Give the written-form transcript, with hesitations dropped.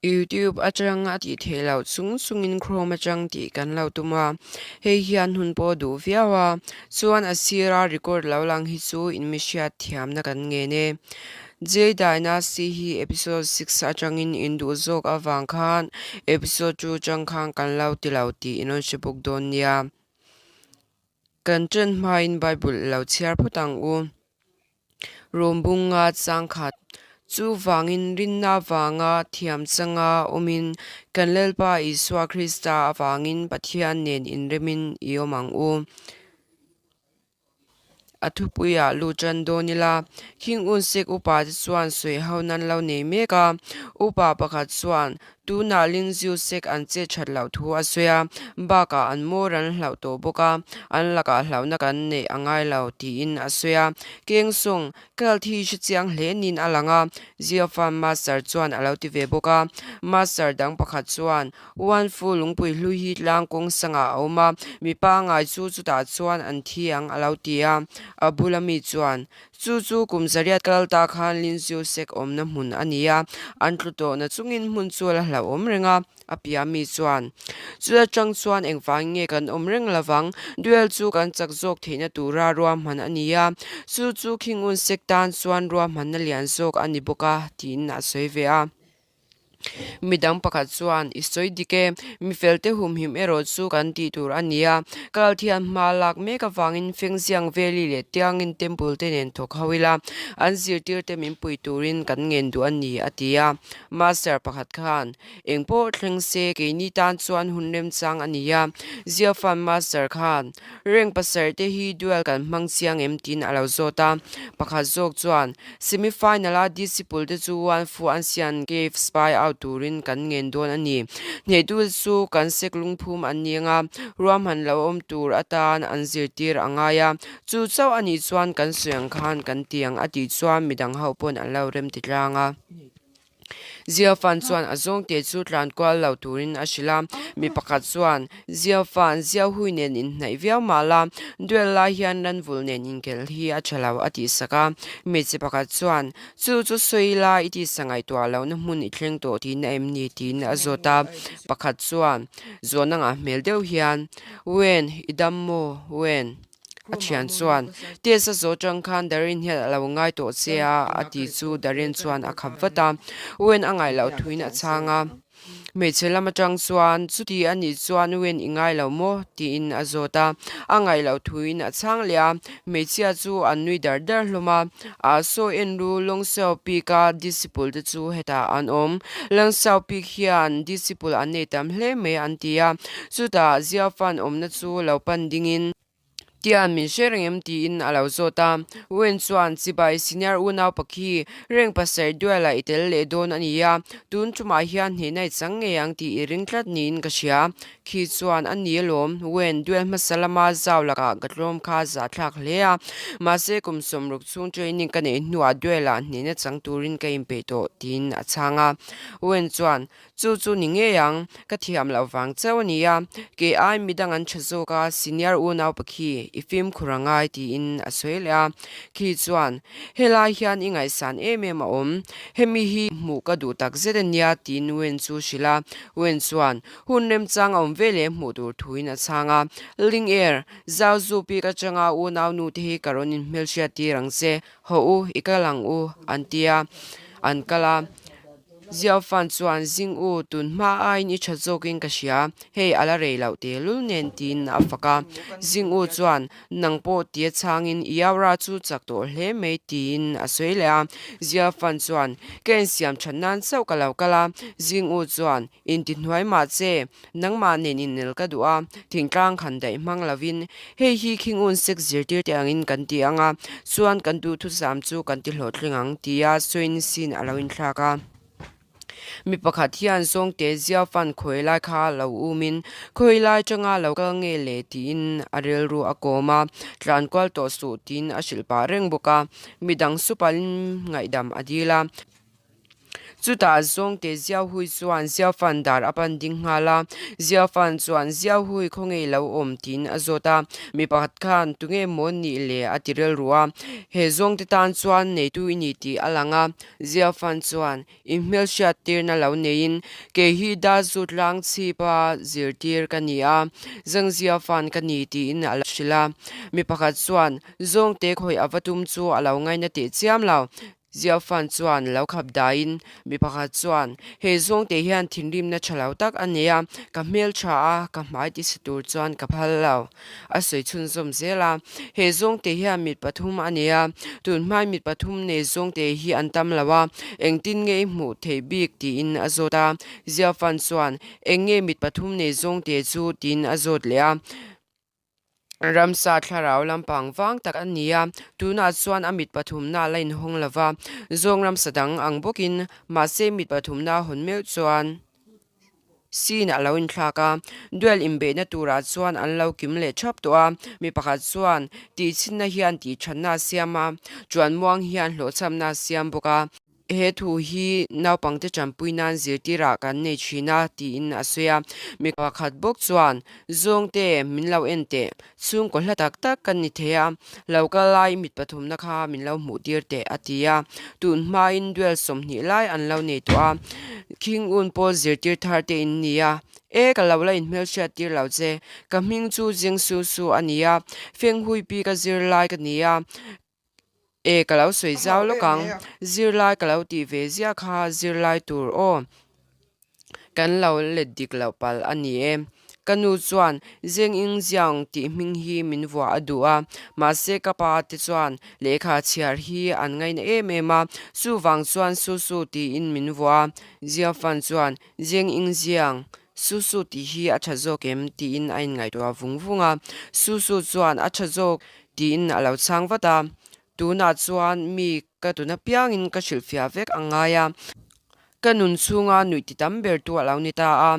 Youtube atang a tih theih loh chung chungin Chrome atang tih kan lo tum a, hei hian hun pawh duh viau a, chuan a sira record lo lang hi chu in mi hriat thiamna kan ngen e. Jay Dynasty hi episode 6 atangin in duh zawk avang khan episode 2 atang khan kan lo ti lo tih in rawn hre bawk dawn nia. Kan ṭan hmain Bible lo chhiar phawt ang u. Rawmbunga changkhat Chuvangin rinna avanga thiam changa awmin kan Lalpa Isua Krista avangin Pathian nen inremin i awm ang u. A thupuiah lu tan dawn ila, khing unsek upa te chuan sawi ho nan lo nei mek a. Upa pakhat chuan Tunah Lingziu sek an che that loh thu a sawi a, bakah an maw ran hlauh tawh bawk a, an lakah hlauhna kan neih a ngai lo tiin a sawi a. Kengsawng, Kal thi hre chiang hle niin a lang a, Ziofan Master chuan a lo ti ve bawk a. Master dang pakhat chuan, Wanfu lungpui hlui hi tlang kawng sangah a awm a, mi pangai chu chutah chuan an thi ang a lo ti a. A bula mi chuan, Chu chu kum zariat kal ta khan Linziu sek awmna hmun a ni a, an tlu tawhna chungin hmun chu a la hlauhawm reng a, a pia mi chuan. Chu atang chuan engvangin nge kan awm reng lovang, duel chu kan chak zawk theihna tura ruahman a ni a, chu chu Khingun sek tan chuan ruahmanna lian zawk a ni bawk a, tiin a sawi ve a. Midang pakhat chuan, I sawi dik e, mi felte humhim erawh chu kan tih tur a ni a, kal thian hma lak mek avangin Fengziang Valley leh Tiangin Temple te nen thawk ho ila, an zirtirte min pui turin kan ngen duh a ni, a ti a. Master pakhat khan, Eng pawh thleng se, keini tan chuan hun remchang a ni a. Ziafan Master khan, Reng pasarih te hi duel kan hmang chiang em tiin a lo zawt a. Pakhat zawk chuan, Semi final a disciple te chu one fu an sian cave spy out turin kan ngen dawn a ni. Hnehtu te chu kan sek lungphum an ni anga ruahman lo awm tur atan an zirtir a ngai a, chu chauh a nih chuan kan sawi ang khan kan ti ang a tih chuan midang ho pawn an lo rem ti tlang a. Ziafan chuan a zawngte chu tlan kual lo turin a hrilh a, mi pakhat chuan, Ziafan, Ziahui nen inhnaih viau mah la, duel lai hian ranvul nen inkelh hi a tha lo a tihsak a. Hmeichhe pakhat chuan, Chu chu sawi la, i tisa ngaihtuah lohna hmun i thleng tawh tihna em ni? tiin a zawt a. Pakhat chuan, Zawhna ngah hmel deuh hian, Wen, i dam maw? Wen? A thian chuan, Test a zawh tang khan Darren hian a lo ngai tawh che a, a ti chu Darren chuan a khap vat a. Wen a ngaih loh thuin a chhang a. Hmeichhe lam atang chuan, Chuti a nih chuan Wen i ngai lo maw? tiin a zawt a. A ngaih loh thuin a chhang leh a. Hmeichhia chu an nui dar dar hlawm a. A saw en ru Lawngseo Peak a disciple te chu hetah an awm. Lawngseo Peak hian disciple an nei tam hle mai an ti a. Chutah Ziafan awmna chu lo pan dingin, Tian min hre reng em? tiin a lo zawt a. Wen chuan, Chibai senior unau pakhi, reng pasarih dualah i tel leh dawn a ni a, tun tumah hian hnehna i chang ngei ang tih i ring tlat niin ka hria. Khi chuan, A ni alawm, Wen, duel hmasa lama zau lakah ka tlawm kha zahthlak hle a, mahse kum sawmruk chhung training ka neih hnuah duelah hnehna chang turin ka inpeih tawh, tiin a chhang a. Wen chuan, Chu chu ni ngei ang, ka thiam loh vang chauh a ni a, kei ai midang an tha zawk a, senior unau pakhi i fimkhur a ngai tiin a sawi leh a. Khi chuan, Helai hian i ngaihsan em em a awm, hemi hi hmuh ka duh tak zet a nia tiin Wen chu hrilh a. Wen chuan, Hun remchang a awm ve leh hmuh tur thuin a chhang a, Ling Air, Zau Zu pik atanga unau nu te hi ka rawn inhmelhriat tir ang che, hawh u, i kal ang u, an ti a, an kal a. Ziaofan chuan, Zing u, tun hma aiin i tha zawkin ka hria, hei a la rei loh tehlul nen tiin a fak a. Zing u chuan, Nang pawh tia chhangin i aura chu chak tawh hle mai tiin a sawi leh a. Ziaofan chuan, Ka insiam that nan chauh ka lo kal a. Zing u chuan, Intihnuai mah che, nangmah nen innel ka duh a, thingtlang khan daih hmang lovin hei hi khingun sek zirtir te angin kan ti ang a, chuan kan duhthusam chu kan ti hlawhtling ang tia sawiin sin a lo inthlak a. Mi pakhat hian zawngte zia fan khawi lai kha lo umin khawi lai tanga lo kal nge le tiin a rilru a kawm a, tlan kual tawh suh tiin a hrilh pah reng bawk a, midang supalin ngaihdam a dil a. Chutah Zawngte Ziauhui chuan Ziaufan dar a pan ding nghal a. Ziaufan chuan, Ziauhui khawnge i lo awm? tiin a zawt a. Mi pakhat khan, Tunge maw nih le? a ti rilru a. He Zawngte tan chuan neitu i ni tih a lang a. Ziaufan chuan, Inhmelhriat tirna lo neiin, Kei hi Dazu tlang chhipa zirtir ka ni a, Zangziafan ka ni tiin a lo hrilh a. Mi pakhat chuan, Zawngte khawih a va tum chu a lo ngaina teh chiam lo. Ziafan chuan lo khap daiin, mi pakhat chuan, He zawngte hian thinrimna tha lo tak a nei a, ka hmeltha a, ka hmai tisa tur chuan ka phal lo. A sawi chhunzawm zel a, He zawngte hian mit pathum a nei a, tun hmai mit pathum nei zawngte hi an tam lo a, engtin nge i hmuh theih bik? tiin a zawt a. Ziafan chuan, Eng nge mit pathum nei zawngte chu? tiin a zawt leh a. Ramsa thlarau lampang vang tak a ni a, tunah chuan a mit pathumna a la inhawng lo va, zawng ramsa dang ang bawkin, mahse mit pathumna a hawn meuh chuan scene a lo inthlak a, duel inbeihna turah chuan an lo kim leh thap tawh a, mi pakhat chuan tihchhinna hian tihthatna a siam a, chuanmuang hian hlawhchhamna a siam bawk a. He thu hi naupangte tanpui nan zirtirah kan nei thin a, tiin a sawi a. Mi pakhat bawk chuan, Zawngte, min lo en teh. Chhungkaw hla tak tak kan ni thei a, lo kal lai mit pathumna kha min lo hmuh tir teh, a ti a. Tun hmain duel 20 lai an lo nei tawh a, Khing Un pawl zirtir thar te in ni a. E, ka lo la inhmelhriat tir lo che. Ka hming chu Jing Su Su a ni a, Fenghui pi ka zir lai ka ni a. E ka lo sawi zau lawk ang, zirlai ka lo tih ve ziah kha zirlai tur aw. Kan lo let dik loh palh a ni e. Ka nu chuan Zeng Ing Ziang tih hming hi min vuah a duh a, mahse ka pa te chuan lehkha chhiar hi an ngaina em em a, chuvang chuan Su Su tiin min vuah a. Ziang Fan chuan Zeng Ing Ziang, Su Su tih hi a tha zawk em? tiin a inngaihtuah vung vung a. Su Su chuan a tha zawk Tiin a lo chhang vat a, Tunah chuan mi ka tun apiangin ka hrilhfiah vek ang ngai a, ka nun chhunga nuih ti tam ber tu a lo ni ta a.